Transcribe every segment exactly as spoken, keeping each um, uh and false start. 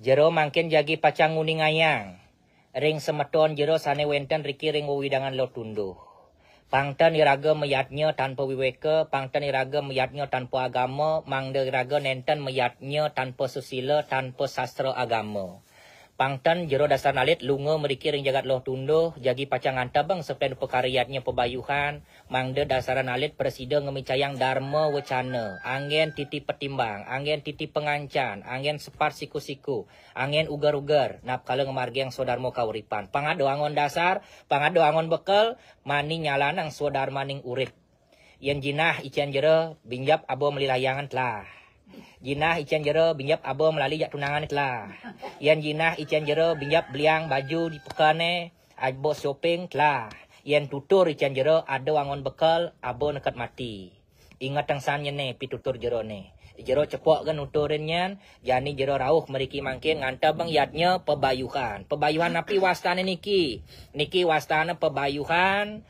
Jero mangkin jagi pacang nguningayang ring semeton jero sane wenten riki ring wewidangan Loh Tunduh. Pang ten iraga mayadnya tanpa wiweka, pang ten iraga mayadnya tanpa agama, mangda iraga nenten mayadnya tanpa susila, tanpa sastra agama. Pang ten jero dasar alit lunga mriki ring jagat Loh Tunduh, jagi pacang ngantebang sapidan pakarya yadnya pabayuhan, mangda dasaran alit prasida ngamicayang darma wecana, anggen titi patimbang, anggen titi pangancan, anggen sepat siku-siku, anggen uger-uger, napkala ngamargiang swadarma kauripan. Pang ada angon dasar, pang ada angon bekel, mani nyalanang swadarmaning urip. Yen jinah icen jero, binjep aba meli layangan telah. Jinah icen jero, binjep aba melali jak tunangan telah. Yen jinah icen jero, binjep beliang baju di pekane, aba shopping telah. Yen tutur icen jero, ada angon bekel, aba neked mati. Ingetang san nyene pitutur jerone. Jero cepok ga nuturin nyen, jani jero rauh mriki mangkin ngantebang yadnya pabayuhan. Pabayuhan napi wastane niki? Niki wastane pabayuhan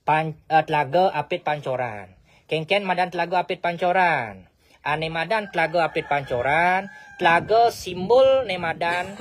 pan-, eh, Telaga Apit Pancoran. Kenken madan Telaga Apit Pancoran? Ane madan Telaga Apit Pancoran, telaga simbol ne madan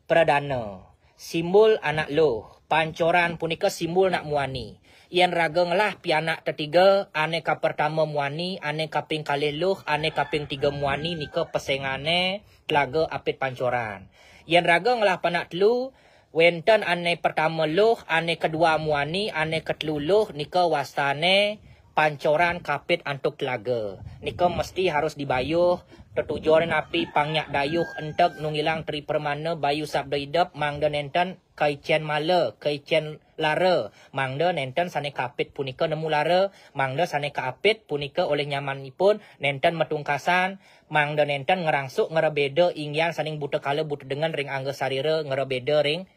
pradana. Simbol anak luh. Pancoran punika simbol nak muani. Yen raga ngelah pianak tetiga, ane kapertama muani, ane kaping kalih luh, ane kaping tiga muani, nika pesengane Telaga Apit Pancoran. Yen raga ngelah panak telu, wenten ane pertama luh, ane kedua muani, ane ketelu luh, nika wastane Pancoran kapit antuk telaga. Nika mesti harus dibayuh, tetujon napi pang nyak dayuh enteg nunggilang tri permana bayu sabda idep mangda nenten kaicen mala, kaicen lara, mangda nenten sane kapit punika nemu lara, mangda sane kapit punika olih nyamanipun nenten matungkasan, mangda nenten ngrangsuk ngrebeda inggian saning buta kala buta dengan ring angga sarira ngrebeda ring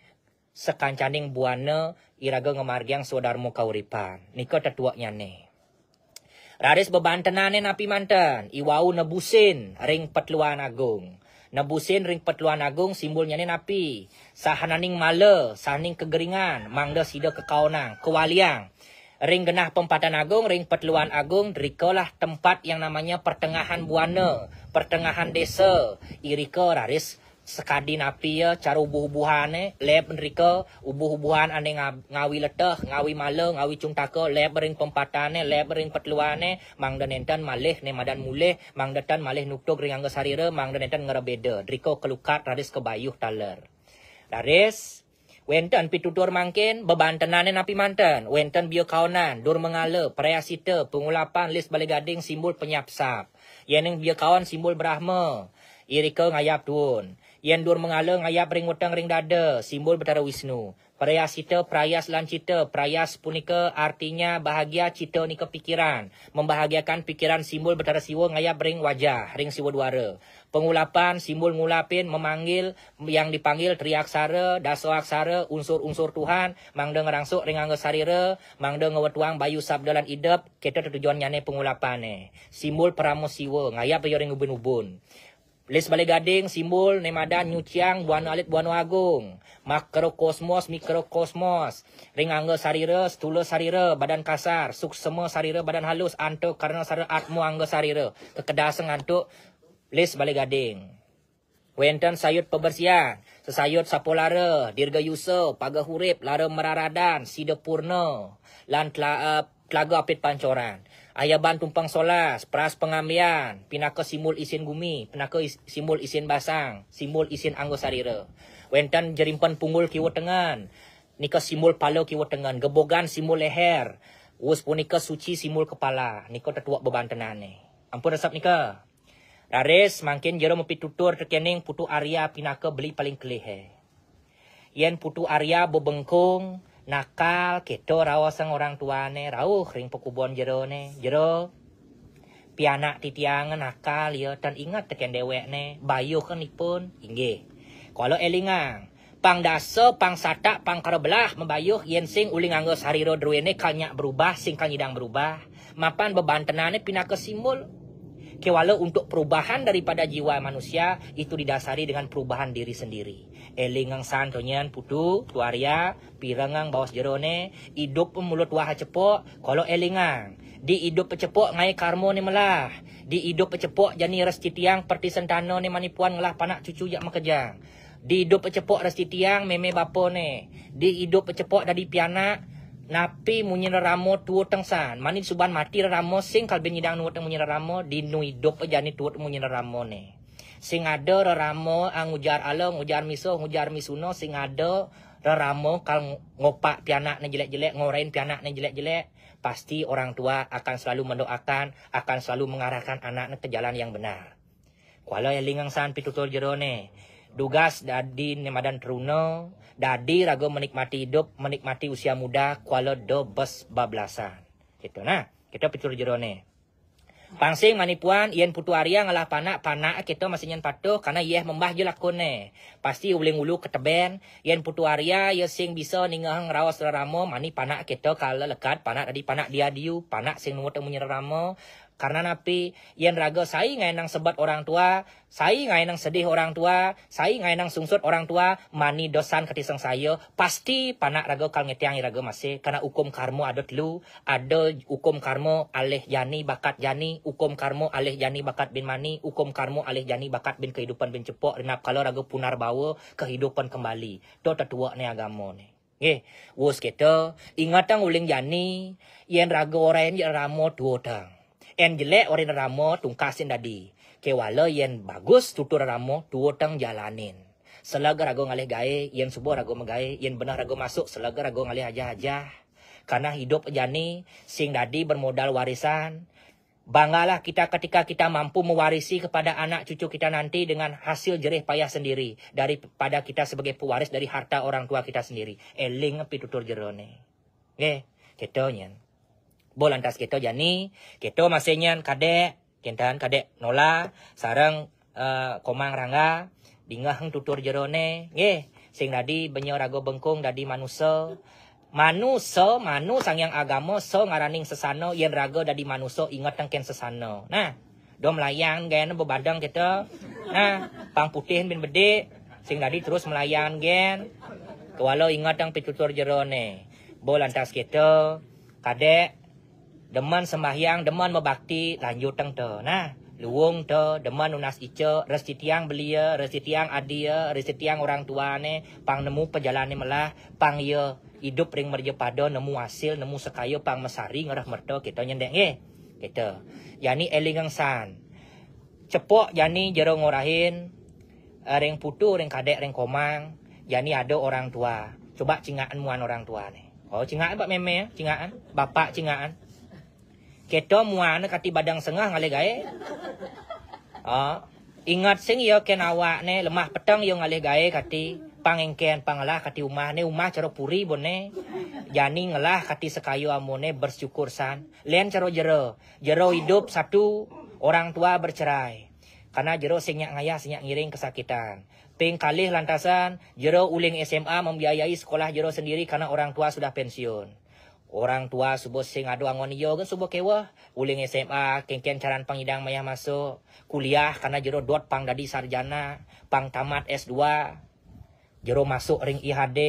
sakancaning buana iraga ngamargiang swadarma kauripan. Nika tetueknyane. Raris bebantenane napi manten? Iwau nebusin ring Petluan Agung. Nebusin ring Petluan Agung simbolnyane napi? Sahananing mala, sahaning kageringan, mangda sida kakaonang, kawaliang. Ring genah pempatan agung, ring Petluan Agung, drikalah tempat yang namanya pertengahan buana, pertengahan desa. Irika raris sakadi napi ya cara ubuh-ubuhane, leb nrika, ubuh-ubuhan ane nga-, ngawi leteh, ngawi mala, ngawi cungtaka, leb ring pempatane, leb ring petluane, mangda nenten malih ne madan mulih, mangda ten malih nutug ring angga sarira, mangda nenten ngrebeda, drika kalukat raris kabayuh taler. Raris, wenten pitutur mangkin, bebantenane napi manten, wenten bia kaonan, dur mangala, prayasita, pangulapan, lis bale gading, simbol penyapsap. Yening bia kaon, simbol Brahma, irika ngayap tuun. Yen dur mangala ngayap ring weteng ring dada, simbol Betara Wisnu. Prayasita, prayas lan cita, prayas punika artinya bahagia, cita nika pikiran. Membahagiakan pikiran, simbol Betara Siwa ngayap ring wajah, ring Siwa Duara. Pangulapan, simbol ngulapin, memanggil, yang dipanggil triaksara, dasa aksara, unsur-unsur Tuhan, mangda ngrangsuk ring angga sarira, mangda ngwetuang bayu sabda lan idep, kita tetujonnyane pangulapane. Simbol Parama Siwa, ngayap ya ring ubun-ubun. Lis bale gading, simbol ne madan nyuciang buana alit buana agung. Makrokosmos, mikrokosmos. Ring angga sarira, stula sarira, badan kasar, suksma sarira, badan halus, anta karana sarira, atma angga sarira. Kekedasang antuk lis bale gading. Wenten sayut pabersihan, sesayut sapolara, dirgayusa, pageh urip, lara mararadan, sida purna, lan tela-, eh, Telaga Apit Pancoran. Ayaban tumpeng solas, pras pangambian, pinaka simbol isin gumi, pinaka is-, simbol isin basang, simbol isin angga sarira. Wenten jerimpen punggul kiwa tengen, nika simbol pala kiwa tengen, gebogan simbol leher, wus punika suci simbol kepala, nika tetuek bebantenane. Ampun resep nika. Raris mangkin jero mapitutur tekening Putu Arya pinaka beli paling kelihe. Yen Putu Arya bebengkung, nakal, keto raosang orang tuane, rauh ring pakubon jerone. Jero, pianak titiang nakal ya, tan inget teken dewekne, bayuh kan ipun, inggih. Kala elingang, pang dasa, pang satak, pang kara belah mabayuh, yen sing uli nganggo sarira druene kal nyak berubah, sing kal nyidang berubah. Mapan bebantenane pinaka simbol. Kewala untuk perubahan daripada jiwa manusia itu didasari dengan perubahan diri sendiri. Elingang san to nyen putu, Putu Arya, pirengang baos jerone, idup mulut wah cepok, kolo elingang. Di idup cepok ngai karmo ne melah. Di idup cepok jani resti tiang perti sentano ne manipuan ngelah panak cucu jak makejang. Di idup cepok resti tiang meme bapo ne. Di idup cepok dadi pianak, napi munyin reramo tuo tengsan. Mani suban mati reramo sing kalbin nyidang nuo teng munyin reramo, di nu idup jani tuo munyin reramo ne. Sing ada reramo, ah, ngujar alo, ngujar miso, ngujar misuno, sing ada reramo kal ngopak pianak ne jelek-jelek, ngorain pianak ne jelek-jelek, pasti orang tua akan selalu mendoakan, akan selalu mengarahkan anak ne ke jalan yang benar. Kuala elingang san pitutur jerone. Dugas dadi ne madan teruna, dadi raga menikmati idup, menikmati usia muda, kuala do bes bablasan. Gitu nah, kita pitutur jerone. Pang sing manipuan, yen Putu Arya ngelah panak, panak kita masih nyen patuh, karena yeh membah je lakun ne. Pasti uling ulu keteben, yen Putu Arya, ye sing bisa ningeheng raos reramo, mani panak kita kala lekat, panak dadi panak dia diu, panak sing nuo teng munyin reramo. Karena napi, yen raga sai ngainang sebat orang tua, sai ngainang sedih orang tua, sai ngainang sungsut orang tua, mani dosan kati sengsaya, pasti panak raga kal ngetiang iraga masih, karena ukum karma ada telu, ada ukum karma alih jani bakat jani, ukum karma alih jani bakat bin mani, ukum karma alih jani bakat bin kehidupan bin cepok, rinap kala raga punar bawa kehidupan kembali. To tetuak ne agama ne. Nggih, wus kita, ingatang uling jani, yen raga orain je reramo tuo tang. En jelek orain reramo tungkasin dadi. Kewala yen bagus tutur reramo tuo tang jalanin. Selega raga ngalih gae, yen suba raga megae, yen benah raga masuk, selega raga ngalih ajah-ajah. Karena hidup jani, sing dadi bermodal warisan. Banggalah kita ketika kita mampu mewarisi kepada anak cucu kita nanti dengan hasil jerih payah sendiri daripada kita sebagai pewaris dari harta orang tua kita sendiri. Eling pitutur jerone. Nggih, kita nyen. Bo lantas kita jani, kita masih nyen kadek, kintan kadek Nola, sareng eh, Komang Rangga, dingeheng tutur jerone, nggih, sing dadi benya raga bengkung dadi manusa. Manusa, manu sangyang agama, sa ngaraning sesana, yen raga dadi manusa, ingetang ken sesana. Nah, do melayang gen bebadang kita. Nah, pang putih bin bedik, sing dadi terus melayang gen. Kewala ingetang pitutur jerone. Bo lantas kita, kadek, demen sembahyang, demen mebakti, lanjutang to. Nah, luung to, demen nunas ica, resti tiang belia, resti tiang adia, resti tiang orang tua ne, pang nemu pejalane melah, pang ia idup ring merja pada, nemu hasil, nemu sekaya, pang mesari ngerah merta kita nyendek nggih. Kita. Jani elingang san. Cepok jani jero ngorahin, eh, ring putu, ring kadek, ring komang, jani ada orang tua. Coba cingakan muan orang tua ne. Oh, cingakan bak meme, cingakan. Bapak cingakan. Kita muan kati badang sengah ngalih gae. Oh, ingat sing ya ken awak ne, lemah peteng ya ngalih gae kati. Pang engken, pang ngelah kati umah ne, umah cara puri bon ne. Jani ngelah kati sekayo ambo ne, bersyukur san. Len cara jero. Jero idup satu, orang tua bercerai. Karena jero sing nyak ngayah, sing nyak ngiring kesakitan. Ping kalih lantasan, jero uling S M A membiayai sekolah jero sendiri karena orang tua sudah pensiun. Orang tua suba sing ada angon iya, kan suba keweh. Uling S M A, kengken caran pang nyidang mayah masuk. Kuliah, karena jero dot pang dadi sarjana, pang tamat S dua. Jero masuk ring I H D,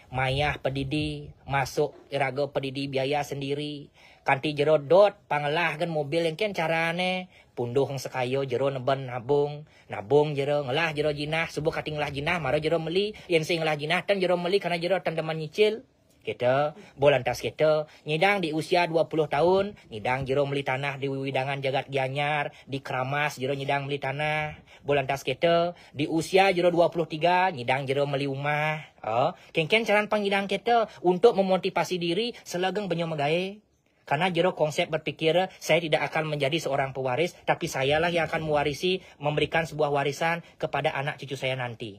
mayah pedidi, masuk iraga pedidi biaya sendiri. Kanti jero dot, pang ngelah gen mobil engken carane, punduh sekayo jero neben nabung, nabung jero, ngelah jero jinah, suba kati ngelah jinah, mara jero meli, yen sing ngelah jinah, tan jero meli, karena jero tan demen nyicil. Kita, bo lantas kita, nyidang di usia dua puluh tahun, nyidang jero meli tanah di wewidangan jagat Gianyar, di Keramas jero nyidang meli tanah. Bo lantas kita, di usia jero dua puluh tiga, nyidang jero meli umah. Oh, kengken caran pang nyidang kita untuk memotivasi diri selegeng benyo megae. Karena jero konsep berpikir, saya tidak akan menjadi seorang pewaris, tapi sayalah yang akan mewarisi, memberikan sebuah warisan kepada anak cucu saya nanti.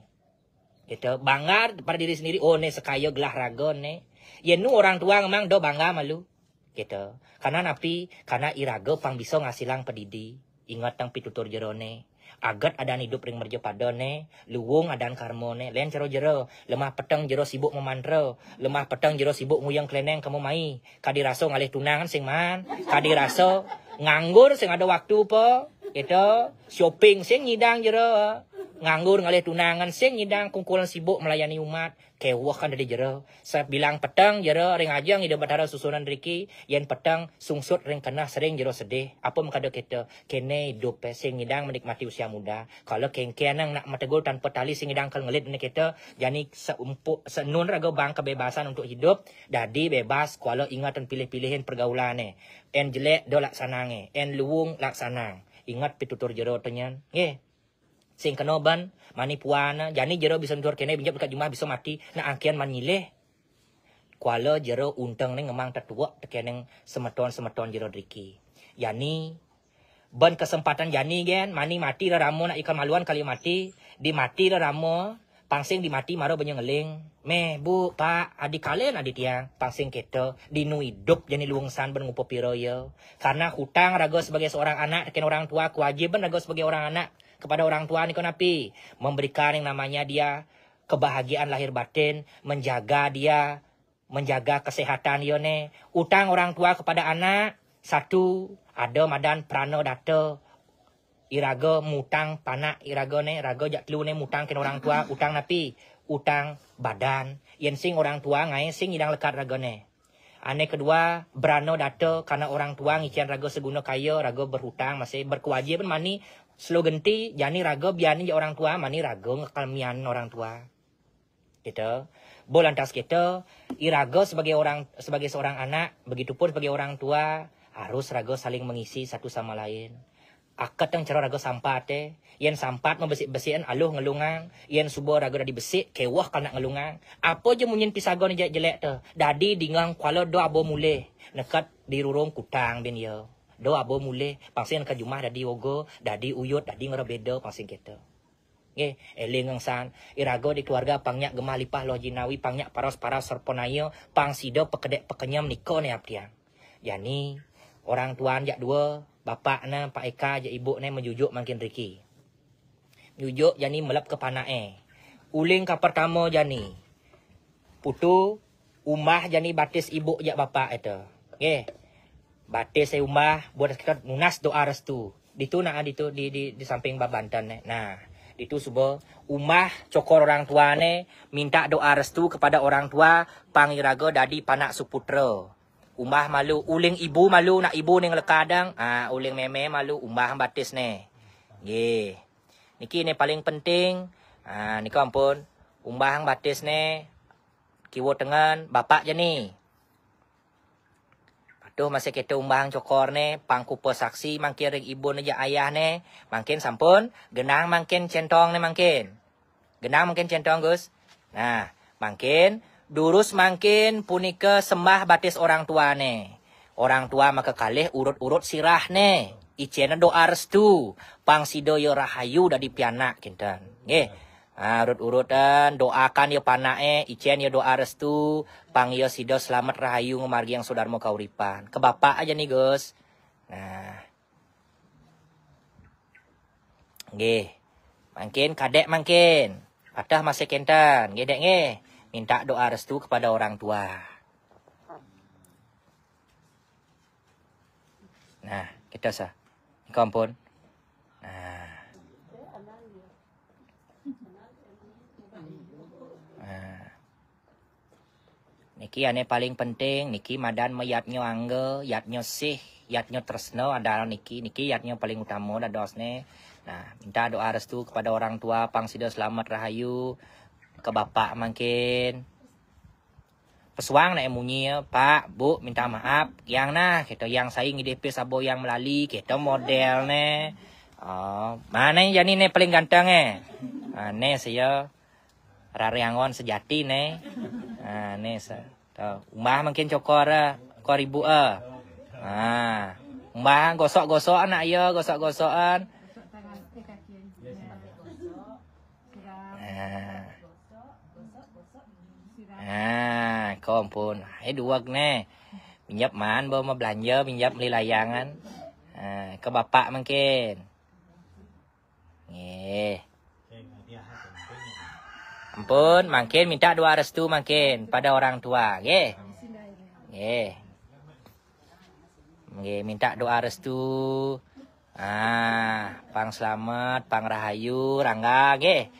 Gitu. Bangga pada diri sendiri, oh, ne sekayo gelah raga ne. Yen nu orang tua ngemang do bangga malu. Gitu. Karena napi? Karena iraga pang bisa ngasilang pedidi. Ingetang pitutur jerone. Aget adan idup ring merja pada ne, luung adan karma ne, len cara jero, lemah peteng jero sibuk memantra, lemah peteng jero sibuk nguyang kleneng kemo mai, kadi rasa ngalih tunangan sing maan, kadi rasa Nganggur sing ada waktu apa? Kita shopping sing nyidang jero. Nganggur ngalih tunangan sing nyidang kungkulan sibuk melayani umat. Keweh kan dari jero. Sebilang peteng jero ring ajeng Ida Batara susunan riki, yen peteng sungsut ring keneh sering jero sedih. Apa mengkada kita? Kene idup eh, sing nyidang menikmati usia muda. Kalau kengkenang nak metegul tanpa tali sing nyidang kal ngelit ne kita, jani seumpuk senun raga bang kebebasan untuk hidup, dadi bebas kuala ingat dan pilih-pilihin pergaulane. En jelek do laksanange, en luung laksanang. Ingat pitutur jero tenyan. Nggih. Sing kena ban mani puana, jani jero bisa nutur kene binjap dekat jumah bisa mati, nak angkian man nyilih. Kuala jero unteng ne ngemang tetuak tekeneng semeton-semeton jero driki. Jani, ban kesempatan jani gen, mani mati rerama nak ikan maluan kali mati, di mati rerama, pangsing di mati maro banyu ngeling. Meh, bu, pak, adi kalen adi tiang, pangsing keto, dinu idup jani luung san ban ngupa pira ya. Karena hutang raga sebagai seorang anak, teken orang tua, kewajiban raga sebagai orang anak kepada orang tua ni napi? Memberikan yang namanya dia kebahagiaan lahir batin, menjaga dia, menjaga kesehatan dia ne. Utang orang tua kepada anak, satu, ada madan prana data. Iraga mutang panak iraga ne, raga jak telu ne mutang kena orang tua, utang napi? Utang badan. Yen sing orang tua ngai sing idang lekat raga ne. Ane kedua, brana data karena orang tua ngicen raga seguna kaya, raga berhutang masih berkewajiban mani selo genti, jani raga biani jak orang tua, mani raga ngekal mian orang tua. Gitu. Bo lantas kita, iraga sebagai orang sebagai seorang anak, begitupun sebagai orang tua, harus raga saling mengisi satu sama lain. Aketeng cara raga sampat eh. Yen sampat mabesik-besikan aluh ngelungang, yen suba raga dadi besik, keweh kal nak ngelungang. Apa je munyin pisaga ne jelek-jelek te? Dadi dingang kuala do abo mulih. Neket dirurung kutang bin ya. Do abo mulih, pangsing neket jumah dadi oga, dadi uyut, dadi ngerebeda pangsing kita. Nggih, eling engsan, iraga di keluarga pang nyak gemah lipah loh jinawi, pang nyak paras-paras serpanaya, pang sida pekedek pekenyem nika ne aptian. Jani, orang tuan jak dua, bapak ne, Pak Eka jak ibu ne mejujuk mangkin riki. Mejujuk jani melep ke panak eh. Uling ka pertama jani. Putu, umbah jani batis ibu jak bapak eta. Nggih. Batis eh umbah, buat kita nunas doa restu. Ditu nah, ditu di, di, di samping babanten eh. Nah, ditu suba umbah cokor orang tua ne, minta doa restu kepada orang tua, pang iraga dadi panak suputra. Umbah malu, uling ibu malu, nak ibu ning lekadang, ah, uling meme malu, umbah batis ne. Nggih. Niki ne paling penting. Ah, nika ampun. Umbah batis ne, kiwa tengen, bapak jani. Patuh masih kita umbahang cokor ne, pangkupa saksi mangkin ring ibu ne jak ayah ne, mangkin sampun, genang mangkin centong ne mangkin. Genang mangkin centong, Gus. Nah, mangkin, durus mangkin punika sembah batis orang tua ne. Orang tua maka kalih urut-urut sirah ne. Icena doa restu, pang sida ya rahayu dadi pianak kinten. Nggih. Ah, urut-urutan, doakan ya panake, icen ya doa restu, pang ya sida selamet rahayu ngamargiang swadharma kauripan. Ke bapak aja nih, Gus. Nah. Nggih. Mangkin kadek mangkin. Patah masih kenten. Nggih, Dek, nggih. Minta doa restu kepada orang tua. Nah, kita sah. Nika ampun. Nah. Nah. Niki ane paling penting, niki madan ma yatnya angga, yatnya sih, yatnya tresna, andal niki, niki yatnya paling utama dadosne. Nah, minta doa restu kepada orang tua, pang sida selamat rahayu, ke bapak mangkin. Pesuang nak munyi ya, Pak, Bu, minta maaf. Yang nah, kita yang sai ngidih pis abo yang melali, kita model ne. Oh, mana yang jani ne paling ganteng eh? Ah, ne saya rariangon sejati ne. Ah, ne sa. Tau. Umbah mangkin cokor eh, cokor ibu eh. Ah, umbah gosok-gosok anak ya, gosok-gosokan. Ah. Ah, ko ampun. Ai duweg ne. Minjap man bawa ma belanja, minjap beli layangan. Ah, ke bapak mangkin. Nggih. Ampun, mangkin minta doa restu mangkin pada orang tua, nggih. Nggih. Nggih, minta doa restu. Ah, pang selamat, pang rahayu, Rangga nggih.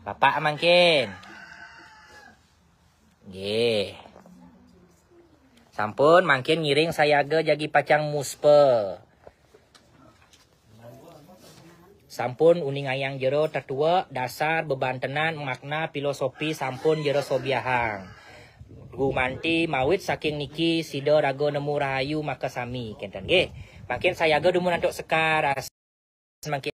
Bapak mangkin. Nggih. Sampun mangkin ngiring sayaga jagi pacang muspa. Sampun uningayang jero tetuek, dasar, bebantenan, makna, filosofi sampun jero sobiahang. Gumanti mawit saking niki sida raga nemu rahayu makasami kenten nggih. Mangkin sayaga dumun antuk sekar. Mangkin